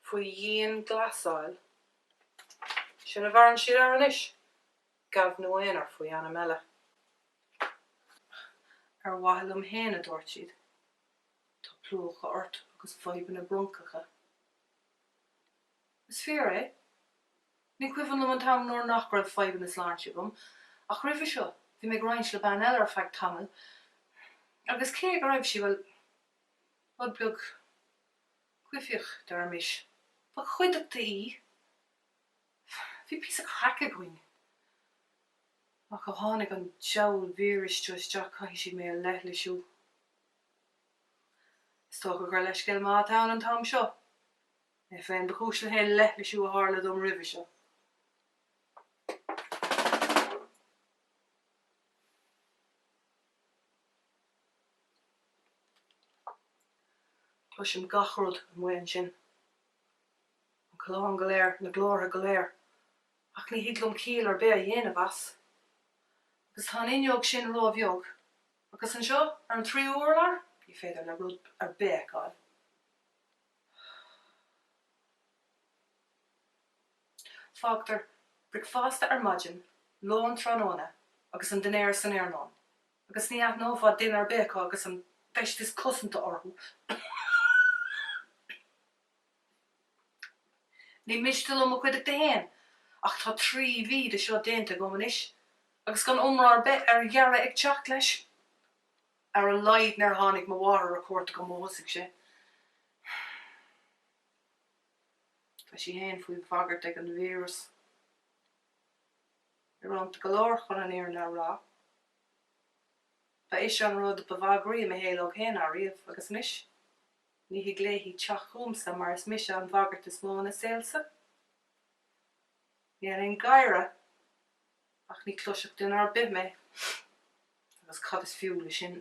Faoi dhianghlasáil. Sin a bheireann siad air anois. Gabh nó aonair faoi ainm eile. Ar mhaithe liom féin, a dúirt siad. Tá plúchadh ort agus fadhbanna broncacha. Is fíor é. Ní cuimhin liom an t-am nuair nach raibh fadhbanna sláinte agam, ach roimhe seo bhí mé ag roinnt le bean eile ar feadh tamaill agus cé go raibh sí, bhuel, rud beag coimhthíoch, deirimis, ba chuideachta í. Bhí píosa craic againn. Ach ó tháinig an diabhal víreas seo isteach caithfidh siad mé a leithlisiú. Is dócha gur leithscéal maith atá ann an t-am seo. Mé féin ba chúis le haon leithlisiú a tharla dom roimhe seo. Cloisim gach rud amuigh ansin. An callán go léir, na glórtha go léir. Ach ní thig liom ciall ar bith a dhéanamh as. Agus tá an fhuinneog sin róbheag. Agus anseo, ar an tríú urlár, ní féidir le rud ar bith a fheiceáil. Fágtar bricfeasta ar maidin, lón tráthnóna agus an dinnéar san iarnóin, agus ní aithneofá duine ar bith acu agus an feisteas cosanta orthu. Ní miste liom mo chuideachta fhéin, ach tá 3 mhí de seo déanta agam anois, agus gan iomrá ar bith ar dheireadh ag teacht leis. Ar a laghad níor tháinig mo mháthair ar cuairt agam ó thosaigh sé. Tá sí fhéin faoi bhagairt ag an víreas. Íorónta go leor, chun an fhírinne a rá. Ba ise an rud ba bhagraí i mo shaol óg fhéin ariamh, agus anois, ní thig léi teacht chugamsa mar is mise an bhagairt is mó ina saolsa. Ní dhéanfainn gáire, ach ní chloisfeadh duine ar bith mé. Agus cad is fiú le sin?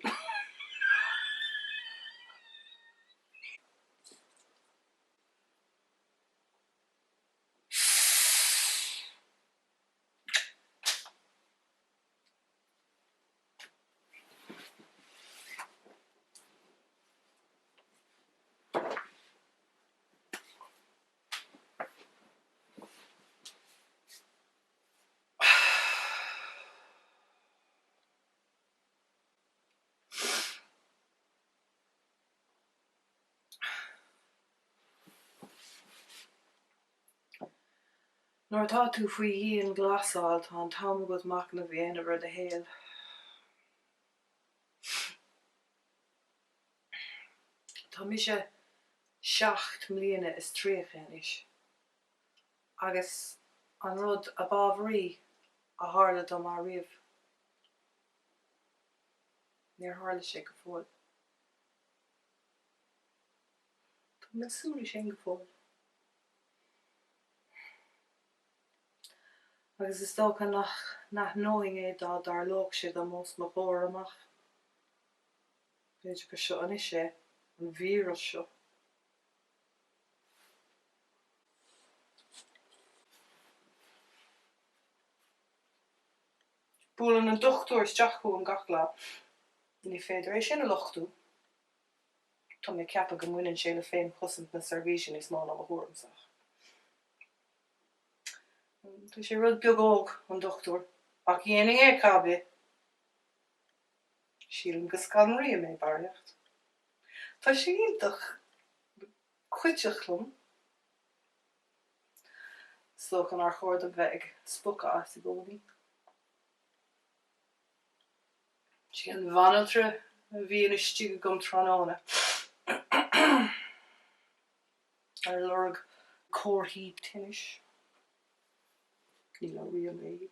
Nuair atá tú faoi dhianghlasáil tá an t-am agat machnamh a dhéanamh ar do shaol. Tá mise 37 mbliana anois. Agus an rud ab ámharaí a tharla dom ariamh, níor tharla sé go fóill. Tá mé ag súil leis sin go fóill. Agus is dócha nach n-aithneoinn é dá dtarlódh sé dom os mo chomhair amach. B'fhéidir gur seo anois é, an víreas seo. Buaileann an dochtúir isteach chugam gach lá. Ní féidir é sin a lochtú. Tá mé ag ceapadh go mbaineann sé le féinchosaint na seirbhíse níos mó ná mo thuairimse ach tá sé rud beag óg, an dochtúir, ach dhéanfainn é cá bith. Sílim go scanraím é, barraíocht. Tá sé iontach cuideach liom. Is dócha nár chóir dom bheith ag spochadh as i gcónaí. Sí an bhanaltra a bhíonn istigh agam tráthnóna ar lorg comharthaí tinnis. Ní labhraím léi.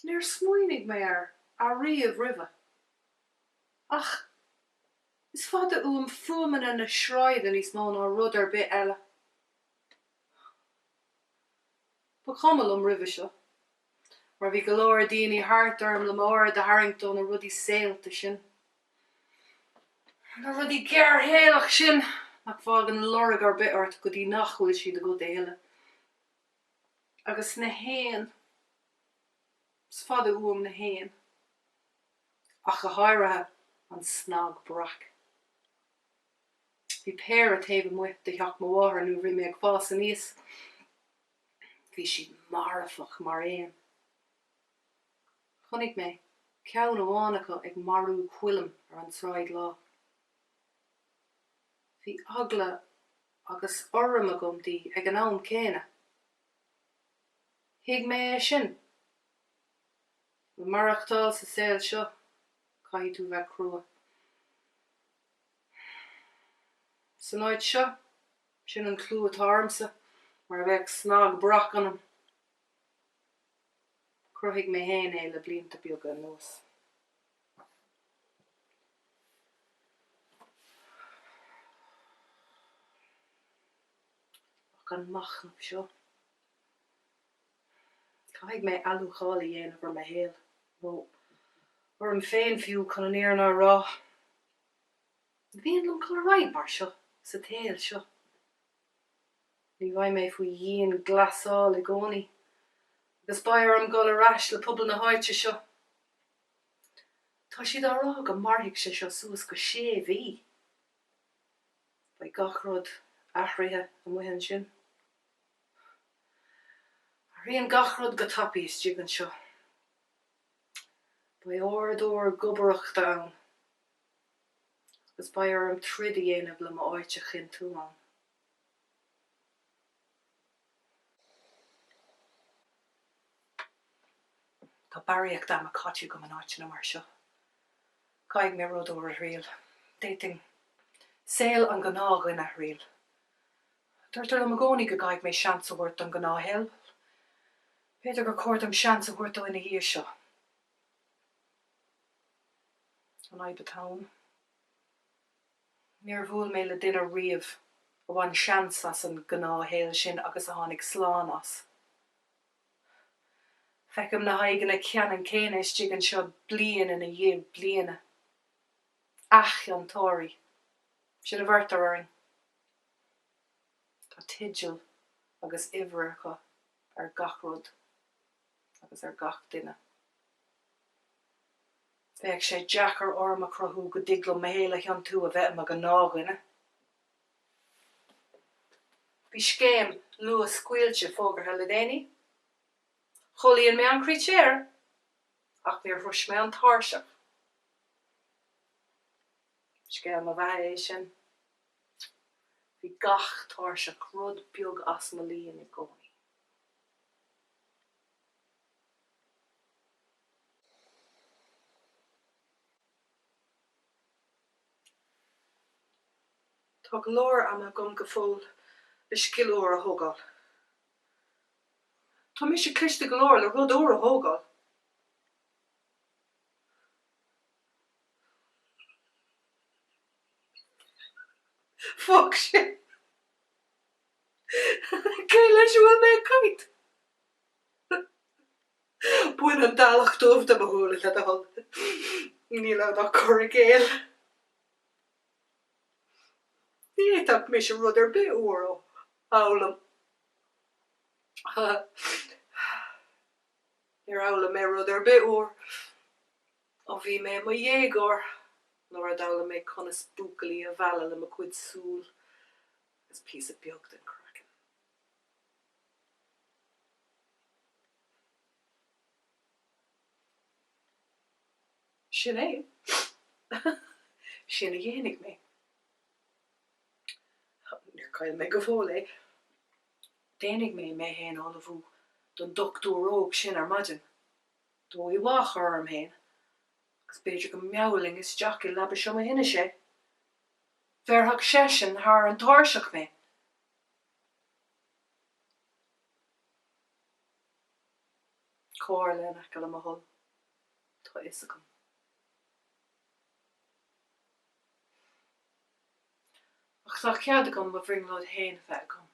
Níor smaoinigh mé air ariamh roimhe, ach is fada uaim fuaimeanna na sráide níos mó ná rud ar bith eile. Ba chuma liom roimhe seo, mar bhí go leor daoine thart orm le m'aird a tharraingt ó na rudaí saolta sin. Na rudaí gearrshaolach sin nach bhfágann lorg ar bith ort go dtí nach bhfuil siad agat a thuilleadh. Agus na héin, is fada uaim na héin, ach go háirithe an snag breac. Bhí péire taobh amuigh de theach mo mháthar nuair a bhí mé ag fás aníos. Bhí siad marfach mar éin. Chonaic mé ceann amháin acu ag marú coilm ar an tsráid lá. Bhí eagla agus urraim agam di ag an am céanna. Thuig mé é sin. Le maireachtáil sa saol seo, caithfidh tú bheith crua. San áit seo, sin an clú atá ormsa, mar a bheadh snag breac ionam. Chruthaigh mé féin é le blianta beaga anuas. Ach an machnamh seo. Caithfidh mé athluacháil a dhéanamh ar mo shaol, nó orm féin fiú, chun an fhírinne a rá. An mian liom dul ar aghaidh mar seo, sa tsaol seo? Ní bheidh mé faoi dhianghlasáil i gcónaí, agus beidh orm dul ar ais le pobal na háite seo. Tá siad á rá go mairfidh sé seo suas go sé mhí. Beidh gach rud athraithe amuigh ansin. Athraíonn gach rud go tapaidh istigh anseo. Beidh ord úr gobaireachta ann agus beidh orm troid a dhéanamh le m'áit a chinntiú ann. Tá barraíocht ama caite agam in áiteanna mar seo. Caithfidh mé rud úr a thriail. D'fhéadfainn saol an ghnáthdhuine a thriail. Deirtear liom i gcónaí go gcaithfidh mé seans a thabhairt don ghnáthshaol. B'fhéidir gur chóir dom seans a thabhairt dó ina dhiaidh seo. An fhadhb atá ann, níor bhuail mé le duine riamh a bhain seans as an ngnáthshaol sin agus a tháinig slán as. Feicim na haghaidheanna ceannann céanna istigh anseo bliain ina dhiaidh bliana. Athchiontóirí. Sin a bheirtear orainn. Tá teideal agus uimhir acu ar gach rud agus ar gach duine. Bheadh sé deacair orm a chruthú go dtig liom mo shaol a thiontú a bheith i mo ghnáthdhuine. Bhí scéim luathscaoilte fógartha le déanaí. Chomhlíon mé an critéar, ach níor shrois mé an tairseach. Scéal mo bheatha é sin. Bhí gach tairseach rud beag as mo líon i gcónaí. Tá go leor ama agam go fóill le scil úr a thógáil. Tá mise cliste go leor le rud úr a thógáil. Fág sin. Cé leis a bhfuil mé ag caint? Bain an bealach dubh de mo shúile, le do thoil. Níl ann ach cur i gcéill. Ní fhéadfadh mise rud ar bith úr a fhoghlaim. Níor fhoghlaim mé rud ar bith úr ó bhí mé i mo dhéagóir nuair a d'fhoghlaim mé conas buachaillí a mhealladh le mo chuid súl agus píosa beag den chraiceann. Sin é. Sin a dhéanfaidh mé. Níor chaill mé go fóill é. Déanfaidh mé mé fhéin a ullmhú don dochtúir óg sin ar maidin. Dóigh mhaith a chur orm fhéin, agus b'fhéidir go meallfainn isteach i leaba seo mo thinnis é. Bhéarfadh seisean thar an tairseach mé. Comhairle in aice le mo thoil, tá a fhios agam. Ach tá cead agam mo bhrionglóid féin a bheith agam.